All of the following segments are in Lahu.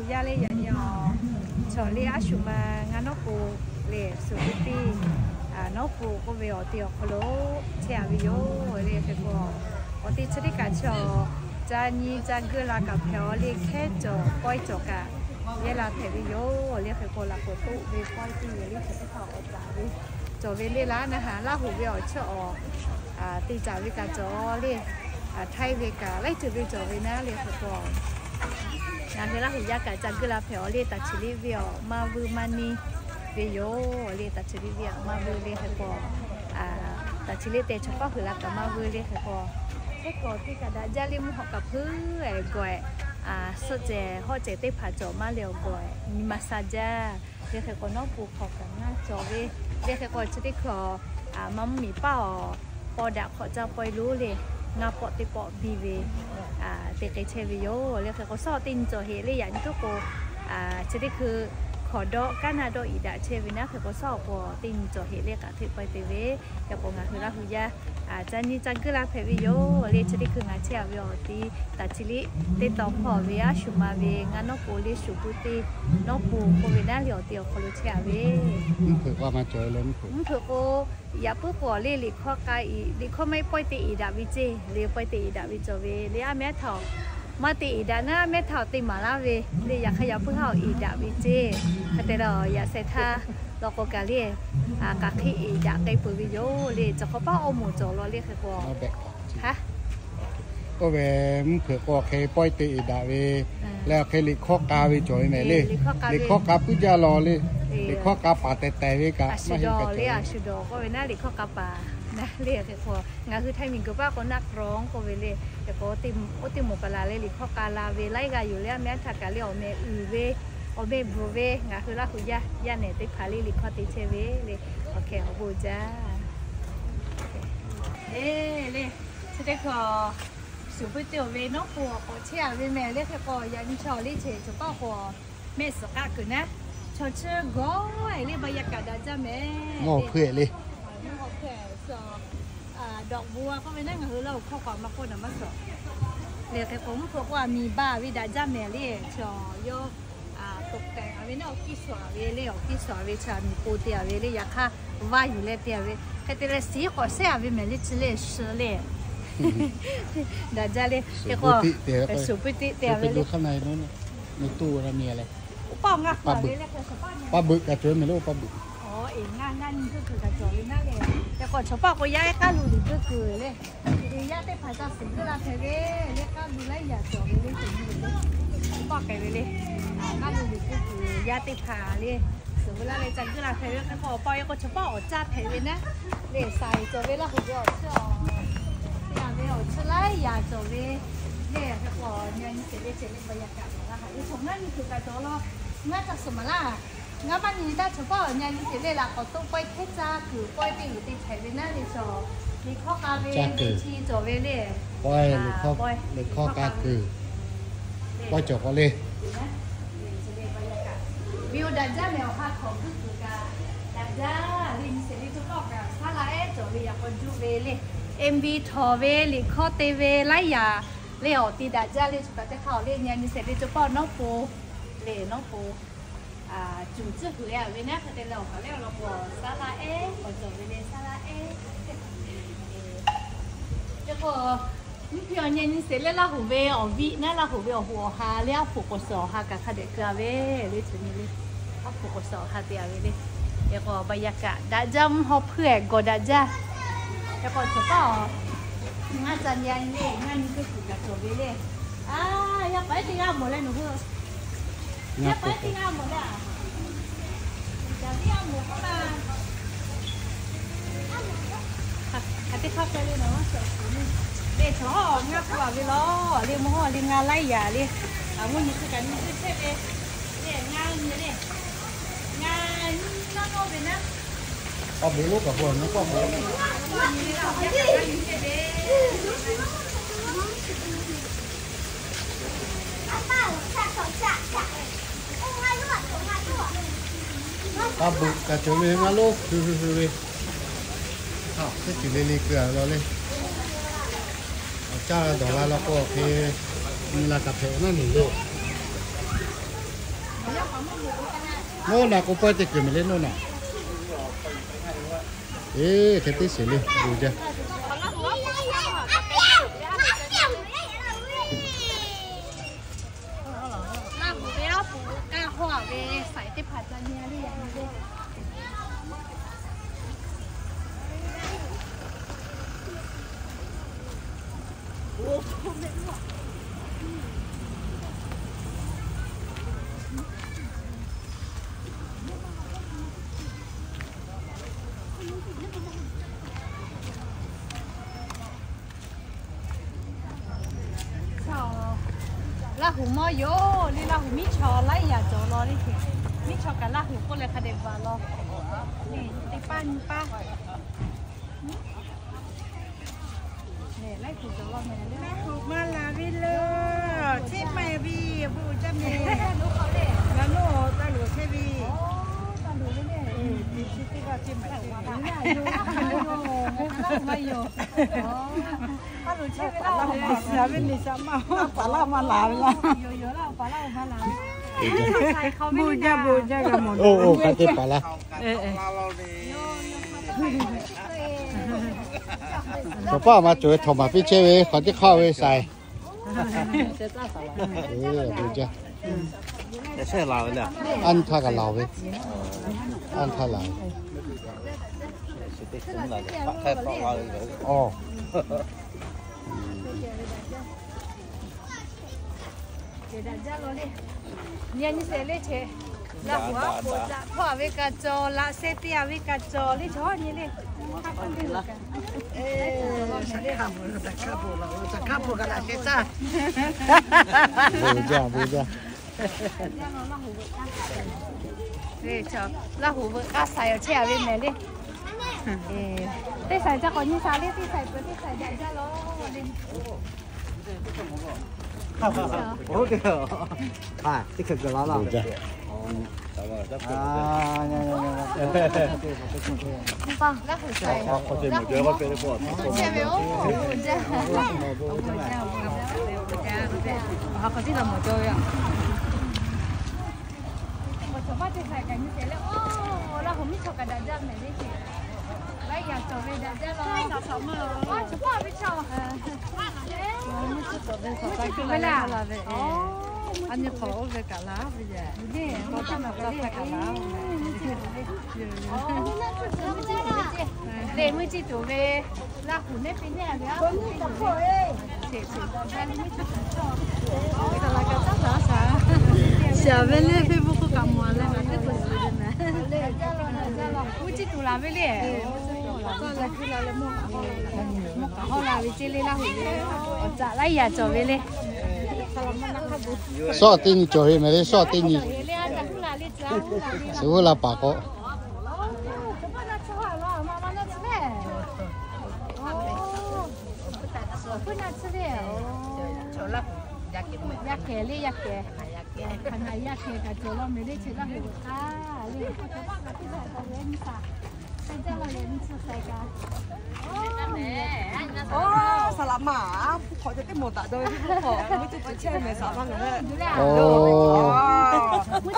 Yaˇ le yaꞈ nyi awˬ, chaw le a shu ma ngaˬ nawˉ po le shu teˇ piˇ, nawˉ po k'oˆ ve awˬ ti awˬ hk'aw lo chehˇ a ve yoˬ le. Hk'e k'o, awˬ te chi teˇ kaꞈ chaw ca nyi ca geuˆ la kaꞈ hpehꞈ awˬ le hkehˉ cawˬ pawehˇ cawˬ kaꞈ yehˇ la hpehꞈ ve yoˬ le. Hk'e k'o, laꞈ k'oˍ toˆ ve pawehˇ teˇ yehˬ le chi teˇ hpaˍ k'awꞈ caˍ ve cawˬ ve le. Laˇ naˆ haˍ Laˇ huˍ ve awˬ chawˇ awˬ te caˍ ve kaꞈ cawˬ le. Htaiˇ ve kaꞈ laiˉ ceuˬ ve cawˬ ve naˉ le. Hk'e k'o, ngaˬ hui Laˇ huˍ yaˇ kaꞈ ca geuˆ la hpehꞈ awˬ le. Taˍ chi liˆ ve awˬ maˇ vuiˇ maˇ niˇ ve yoˬ le. Taˍ chi liˆ ve awˬ maˇ vuiˇ le. Hk'e k'o, taˍ chi liˆ te chaw paˇ huiˬ la kaꞈ maˇ vuiˇ le. Hk'e k'o, teˇ hkawꞈ teˇ kaꞈ daꞈ jaˇ le. Mvuhˇ hawˍ kaꞈ hpuiˉ gawˬ ehˍ, suhˆ cehˬ hawˆ cehˬ teˇ hpaˍ cawˬ maˇ le awˬ gawˬ ehˍ nyi ma sha jaˇ. Le hk'e k'o, nawˉ po hk'awꞈ kaꞈ ngaˇ cawˬ ve le. Hk'e k'o, chi teˇ hkui a, maˇ mvuhˇ miˬ paˇ awˬ paw daꞈ hk'awꞈ caˇ pawehˇ lonˉ le, ngaˇ pawˆ teˇ pawˆ biˇ ve te k'ai chehˇ ve yoˬ le. Hk'e k'o, suhˉ teˇ nyi cawˬ heꞈ le. Yaꞈ nyi toˉ k'o, chi teˇ hkui hkawꞈ dawˆ kaˉ naˆ dawˆ iˍ daꞈ chehˇ ve naˉ. Hk'e k'o, suhˉ awˬ pon teˇ nyi cawˬ heꞈ le k'aꞈ hk'e pawehˇ te ve. Hk'e k'o, ngaˬ hui Laˇ huˍ yaˇ ca nyi ca geuˆ la hpehꞈ ve yoˬ le. Chi teˇ hkui ngaˬ chehˇ a ve awˬ ti taˍ chi liˆ teˇ taw hpawˇ ve a shu ma ve ngaˇ nawˉ po le shu puiˉ teˇ nawˉ po k'oˆ ve naˉ le awˬ ti awˬ hk'aw lo chehˇ a ve. Mvuhˇ hpeuꞈ k'o, yaꞈ puiˉ k'o le liꞈ hkawˇ k'a iˍ, liꞈ hkawˇ maˇ heˆ pawehˇ te iˍ daꞈ ve ceˇ le. Pawehˇ te iˍ daꞈ ve cawˬ ve le. A mehˉ htaꞈ maˇ te iˍ daꞈ naˉ, a mehˉ htaꞈ te maˍ laˇ ve le. Yaꞈ hk'aˇ yaꞈ puiˉ haˉ awˬ iˍ daꞈ ve ceˇ. Hk'e te leh yaꞈ sheh htaˇ law k'o kaꞈ le, k'aꞈ hk'e iˍ daꞈ k'ai peuˬ ve yoˬ le. Cawˬ hk'awꞈ paˇ awˇ moˍ cawˬ law le. Hk'e k'o, ha, oˇ ve mvuhˇ hpeuꞈ k'o hk'e pawehˇ te iˍ daꞈ ve le. Hk'e liꞈ hkawˇ k'a ve cawˬ ve mehˍ le. Liꞈ hkawˇ k'a puiˉ jaˇ law le. Liꞈ hkawˇ k'a paˍ tehˬ tehˬ ve kaꞈ maˇ heˆ kaꞈ cawˬ ve. A shu dawˬ k'oˆ ve naˉ liꞈ hkawˇ k'a paˍ naˉ le. Hk'e k'o, ngaˬ hui Htaiˇ miˬguiˬ paˇ k'o naˆ k'aw k'oˆ ve le. Hk'e k'o, oˇ teˇ moˍ paˍ laˬ leh liꞈ hkawˇ k'a la ve laiˉ g'aˇ yoˬ le. A mehˉ htaꞈ kaꞈ le awˬ meh uiˍ ve, awˬ meh bvuhˬ ve ngaˬ hui Laˇ huˍ yaˇ yaˇ nehˬ teˇ hpaˍ le liꞈ hkawˇ te chehˇ ve le. Awˬ hkeh awˬ bon jaˇ. E le, chi teˇ hkui shu puiˉ teˇ awˬ ve nawˉ po awˬ k'awꞈ chehˇ a ve mehˍ le. Hk'e k'o, yaꞈ nyi chaw le ceh cawˬ paˇ k'o mehˆ suhˍ k'aˆ kuiˬ naˉ, chaw chi gawˇ e le ba yaꞈ kaꞈ daꞈ jaˇ mehˍ. Dawꞈ bu a k'oˆ ve naˉ ngaˬ hui Laˇ huˍ hkawˇ k'o a maˇ k'oˆ naˍ maˇ suhˍ. Le hk'e k'o mvuhˇ hpeuꞈ k'o a miˬ ba ve daꞈ jaˇ mehˍ le. Chaw yawˇ toꞈ tehˬ a ve naˉ awˬ kiˇ suhˍ a ve le, awˬ kiˇ suhˍ a ve chi a miˬ po te a ve le. Yaꞈ hk'aˇ vaˇ yuˬ leh te a ve hk'e te leh siˉ k'awꞈ shehˉ a ve mehˍ le. Chi le shu le daꞈ jaˇ le. Hk'e k'o, shu puiˉ tiˆ te a ve le. Paˇ ngaˇ paˍ ve le. Paˇ beuꞈ kaꞈ cawˬ mehˍ le. Paˇ beuꞈ ngaˇ nyi geuˆ kuiˬ kaꞈ cawˬ ve naˉ le. Hk'e k'o, chaw paˇ k'o yaˇ k'aˇ lu liꞈ geuˆ kuiˬ le. Yaˇ teˇ hpaˍ ca suhˍ geuˆ la hpehꞈ ve le. K'aˇ lu laiˉ yaꞈ cawˬ ve le. Paˇ k'ai ve le. K'aˇ lu liꞈ geuˆ kuiˬ yaˇ teˇ hpaˍ le, suhˍ geuˆ la leh ca geuˆ la hpehꞈ ve. Hk'e k'o, awˬ pa yaˇ k'o chaw paˇ awˬ caˇ hpehꞈ ve naˉ le. Saiˍ cawˬ ve Laˇ huˍ ve awˬ chi awˬ te a ve awˬ chi laiˉ yaꞈ cawˬ ve le. Hk'e k'o, nyi nyi ceh le ceh le ba yaꞈ kaꞈ la ha le. Chaw ngaˇ nyi kuiˬ kaꞈ cawˬ law. Ngaˇ ca suhˍ maˍ laˇ. Ngaˇ maˇ nyi taˇ chaw paˇ awˬ nyi nyi ceh le laꞈ k'awꞈ toˆ pawehˇ hteˇ caˇ kuiˬ pawehˇ teˇ luˬ te hpehꞈ ve naˉ le. Chaw liꞈ hkawˇ k'a ve le chi cawˬ ve le. Liꞈ hkawˇ k'a kuiˬ pawehˇ cawˬ k'awꞈ le. Ve oˇ daꞈ jaˇ mehˍ. Awˬ ha hk'awꞈ geuˆ kuiˬ kaꞈ daꞈ jaˇ le. Nyi shehˍ le chaw paˇ kaꞈ saˉ laˇ ehˉ cawˬ ve yaꞈ k'aw juˇ ve le. MV htawnˍ ve liꞈ hkawˇ te ve laiˉ yaꞈ le awˬ ti daꞈ jaˇ le. Chaw kaꞈ teˇ hk'aˇ awˬ le nyi nyi shehˍ le chaw paˇ nawˉ po le nawˉ po cuˬ tcuhˉ kuiˬ le a ve naˉ hk'e te leh awˬ kaˬ le awˬ lawn k'o saˉ laˇ ehˉ k'awꞈ cawˬ ve le. Saˉ laˇ ehˉ. Hk'e k'o, mvuhˇ hpe awˬ nyi nyi shehˍ le Laˇ huˍ ve awˬ viˆ naˉ Laˇ huˍ ve awˬ hoꞈ awˬ ha le a hpoꞈ k'awꞈ suhˍ awˬ ha kaꞈ hk'a dehꞈ keu a ve le. Cawˬ nyi le a hpoꞈ k'awꞈ suhˍ awˬ ha te a ve le. Hk'e k'o, ba yaꞈ kaꞈ daꞈ jaˇ mvuhˇ haw hpuiˇ ehˍ gawˬ daꞈ jaˇ. Hk'e k'o, chaw paˇ awˬ ngaˇ ca nyi a nyi le, ngaˇ nyi teˇ kuiˬ kaꞈ cawˬ ve le. A, yaˇ paˍ ehˉ teˇ g'aˇ mawˬ leh nawˬ hui. Yaˇ paˍ ehˉ teˇ g'aˇ mawˬ leh a. Caˍ tiˉ g'aˇ mawˬ k'oˆ la. Aˬ teˇ hk'aˇ k'ai le nawˬ, le chaw ngaˇ k'oˆ a ve law le mvuhˇ haw le ngaˇ laiˉ yaꞈ le. Mvuhˇ nyi hk'e kaꞈ nyi teˇ chehˇ ve le. Ngaˇ nyi le, ngaˇ nyi naˇ nawˇ ve naˉ. Paˇ beuꞈ lonˉ kaꞈ k'o a naˉ paˇ beuꞈ. Paˇ beuꞈ kaꞈ cawˬ ve ngaˇ lonˉ hui hui hui ve. Teˇ ceuˬ le le keu a law le. Awˬ caˇ dawˬ la law k'o hk'e nyi la kaꞈ hpehꞈ naˉ neˬ le. Noˉ naꞈ k'o pawehˇ teˇ kuiˬ mehˍ le noˉ naꞈ. Eˬ, hk'e teˇ sheˍ le, bon jaˇ. Laˇ huˍ mawˇ yoˬ le, Laˇ huˍ miˉ chaw laiˉ yaꞈ cawˬ law le. Miˉ chaw kaꞈ Laˇ huˍ k'oˆ leh hk'a dehꞈ baˬ law. Teˇ paˇ nyi paˇ. Laˇ huˍ maˇ laˬ ve le. Cheˇ maˇ ve, bon jaˇ mehˍ. Ngaˬ nawˬ taˇ loˍ chehˇ ve. Teˇ chi teˇ g'aˇ cheˇ maˇ chehˇ ve. Oˇ, oˇ, hk'a te paˍ laˇ. Chaw paˇ maˇ cawˬ ve htawnˍ maˍ piˇ chehˇ ve hk'aˬ teˇ hk'aˇ ve shaiˍ. Anˇ htaˇ kaꞈ laˬ ve. Anˇ htaˇ laˬ ve. Oˇ. Nyi nyi shehˍ le che. Laˇ huˍ a poˬ daꞈ hpawˇ a ve kaꞈ cawˬ, laꞈ sheh te a ve kaꞈ cawˬ le chaw nyi le. Bon jaˇ, bon jaˇ. Laˇ huˍ veuꞈ k'aˇ shaiˍ awˬ chehˇ a ve mehˍ le. Teˇ shaiˍ ca k'awꞈ nyi sha le, teˇ shaiˍ peuˬ teˇ shaiˍ daꞈ jaˇ law le. Aˬ nyi hk'awꞈ oˇ ve kaꞈ laˇ ve yehˬ. Lehˬ mvuhˇ ciˇ tuˬ ve Laˇ huˍ neˉ piˇ neˉ a ve a. Shaˍ ve le Facebook k'oˆ kaꞈ mawˬ leh ngaˬ teˇ hk'oˆ zuhꞈ ve mehˍ. Mvuhˇ ciˇ tuˬ laˬ ve le. Mvuhˇ kaꞈ hawˇ la ve ceˇ le Laˇ huˍ le. Awˬ caꞈ laiˉ yaꞈ cawˬ ve le. Shawˆ teˇ nyi cawˬ ve mehˍ le, shawˆ teˇ nyi. Suh g'uˇ la paˍ k'o. Yaˇ kehˬ le yaˇ kehˬ. Hk'aˬ naˬ yaˇ kehˬ kaꞈ cawˬ law mehˍ le, chi Laˇ huˍ veuꞈ k'aˇ le. Oˇ, saˍ laꞈ ma, hpu hk'awꞈ ceh teˇ mawˬ daꞈ dawˇ ve hpu hk'awꞈ, mvuhˇ ciˇ tuˬ chehˇ mehˍ saˍ laꞈ ma ngaˬ hui.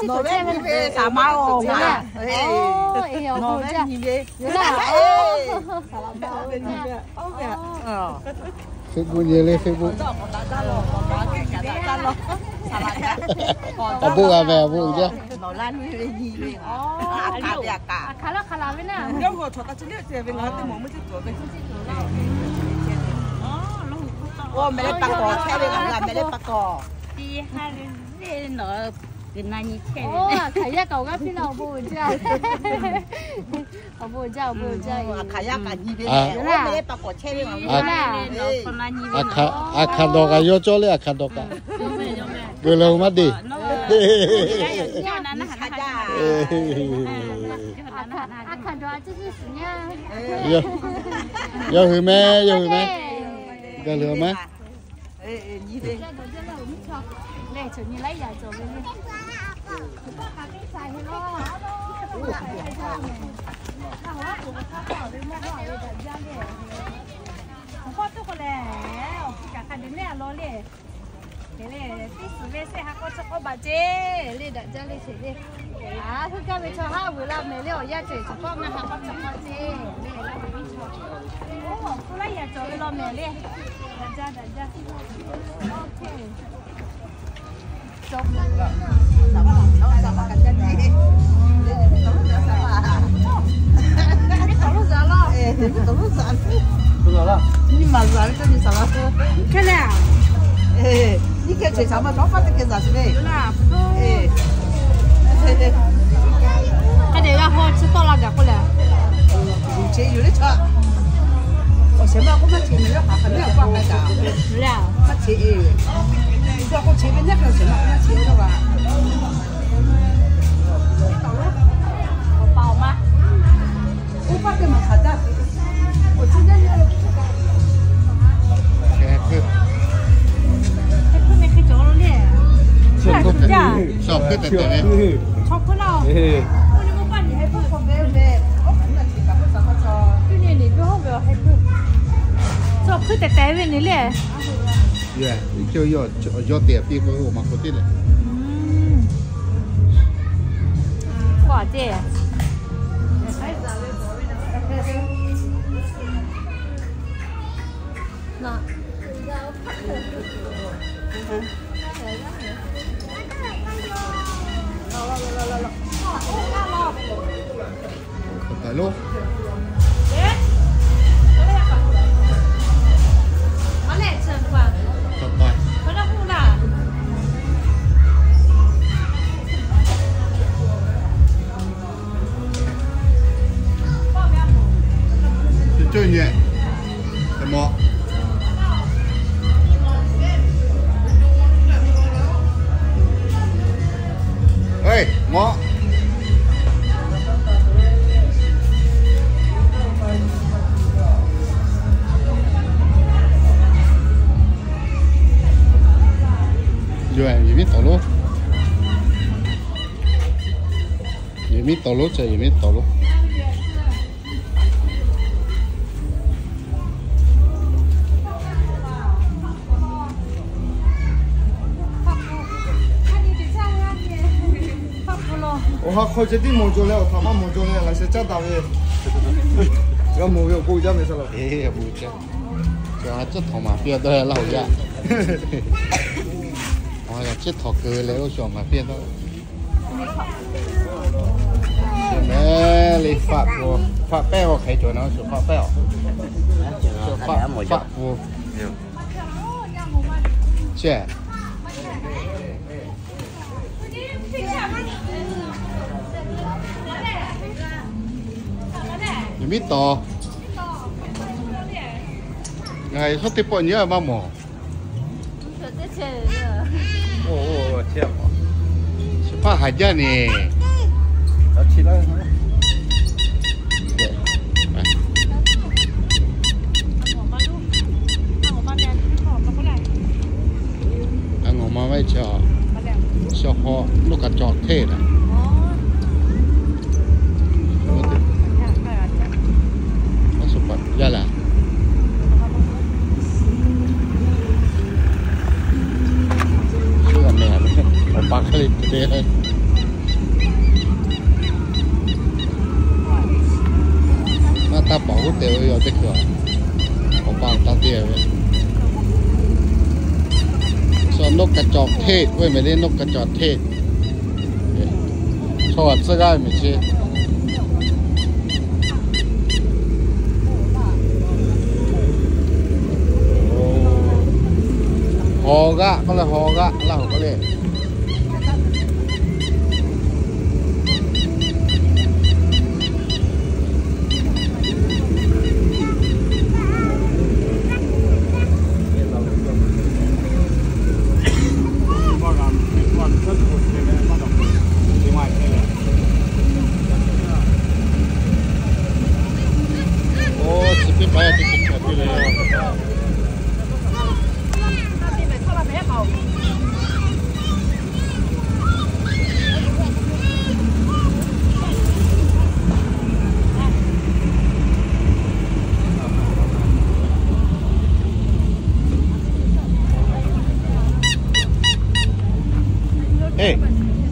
Nawˬ ve nyi ve saˍ ma oˬ, nawˬ ve nyi ve. Facebook nyi le Facebook. Awˬ bon g'a mehˍ, awˬ bon jaˇ. Oˇ, mehˍ leh pa kawˬ chehˇ ve, mehˍ leh pa kawˬ. Hk'aˬ yaˇ kaꞈ awˬ g'aˇ piˇ laˇ, awˬ bon jaˇ. Awˬ bon jaˇ, awˬ bon jaˇ. Aˬ hk'aˬ yaˇ kaꞈ nyi ve, mehˍ leh pa kawˬ chehˇ ve. Aˬ hk'aˬ dawˬ kaꞈ yawˇ cawˇ le, aˬ hk'aˬ dawˬ kaꞈ. G'uiˬ leh maˇ deˇ. Yawˇ hui meh, yawˇ hui meh. G'uiˬ leh maˇ. Baˬ ceˇ le, daꞈ jaˇ le ceˇ le. Aˬ, hui gaˇ ve chaw haˉ vuiˬ la mehˍ le, awˬ yanˇ ceuˬ chi k'awꞈ ngaˬ ha k'awꞈ cawˬ k'awꞈ ceˇ le. Oˇ, hk'oˆ laˇ yaꞈ cawˬ ve law mehˍ le. Daꞈ jaˇ, daꞈ jaˇ. Hk'e te g'a hawˇ chi tawˆ la gaˬ k'oˆ leh, awˬ shehˍ ma k'oˆ maˇ ce mehˍ, yawˇ hk'aˬ hk'e le awˬ paˇ k'ai taˍ le, maˇ ce e. Yawˇ k'o ce ve nehˉ hk'e awˬ shehˍ ma k'oˆ maˇ ce yawˇ g'a. Awˬ pa awˬ ma, oˇ paˇ teˇ maˬ hk'aˬ jaˇ. Awˬ ci jaˇ le. Hk'e hpeuˇ, hk'e hpeuˇ meh hk'e cawˬ lo le. Chaw hpeuˇ tehꞈ tehꞈ ve. Chaw hpeuˇ laˇ. Oˇ ni oˇ paˇ ni hk'e hpeuˇ k'awꞈ ve ve. Oˇ hk'e maˇ ce kaꞈ hpeuˇ ca maˇ chaw. Teˇ nyi ni ve hawˉ ve awˬ hk'e hpeuˇ. Chaw hpeuˇ tehꞈ tehꞈ ve ni le. Yawˇ, yawˇ te piˇ k'o, oˇ maˬ k'oˆ teˇ leh. K'oˆ a ceˇ. Yawˇ miˬ miˉ tawˍ lonˉ. Miˬ miˉ tawˍ lonˉ, ca miˬ miˉ tawˍ lonˉ. Awˬ ha hk'aw ceh tiˉ mawˬ cawˬ leh, awˬ htaꞈ maˇ mawˬ cawˬ leh, laꞈ sheh caˉ daꞈ ve. G'a mawˬ ve awˬ bon jaˇ meh sa laˬ. Chi htaꞈ htawnˍ maˍ piˇ taˇ laˇ oˬ yaˇ. Chi htawnˍ keu leh oˇ shu maˍ piˇ taˇ. Mehˍ le faˆ pfuhˇ, faˆ pehˇ awˬ hk'e cawˬ na, shu faˆ pehˇ awˬ. Faˆ pfuhˇ. Chi miˬ miˉ tawˍ. Ngaˬ hui teˇ pawˆ nyi maˇ mawˬ. Chi hpaˇ haˍ jaˇ ne. A ngawˬ ma ve chi, shaw hk'aw loˇ kaꞈ cawˬ hteˇ na. Yaˇ laˬ. Awˬ pa hk'e le te. Maˇ taˇ paˍ oˇ te ve yoˬ teˇ hkui. Awˬ pa taˇ te ve. Shaw นกกระจอกเทศ ve mehˍ le, นกกระจอกเทศ. Chaw g'aꞈ tcuhˇ g'aˇ ve mehˍ chi. Haw g'aˆ k'oˆ le, haw g'aˆ laˇ hoꞈ k'oˆ le. Oˇ, chi teˇ hpaˍ yaˇ teˇ ceuˬ hk'a piˇ le. Eˇ,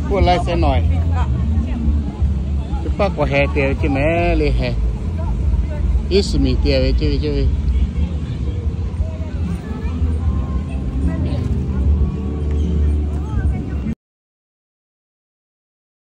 k'oˆ laiˉ sehˉ nawˬ, teˇ paˆ k'awꞈ heh te ve ceˇ mehˍ le heh. Iˉ suhˍ miˬ te ve ceˇ ve ceˇ ve.